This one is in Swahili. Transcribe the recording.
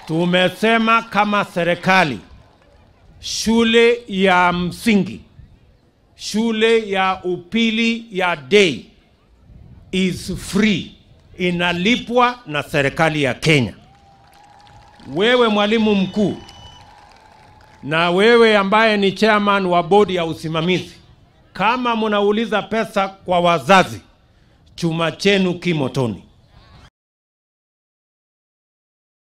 Tumesema kama serikali, shule ya msingi, shule ya upili ya day is free, inalipwa na serikali ya Kenya. Wewe mwalimu mkuu na wewe ambaye ni chairman wa bodi ya usimamizi, kama mnauliza pesa kwa wazazi, chuma chenu kimotoni.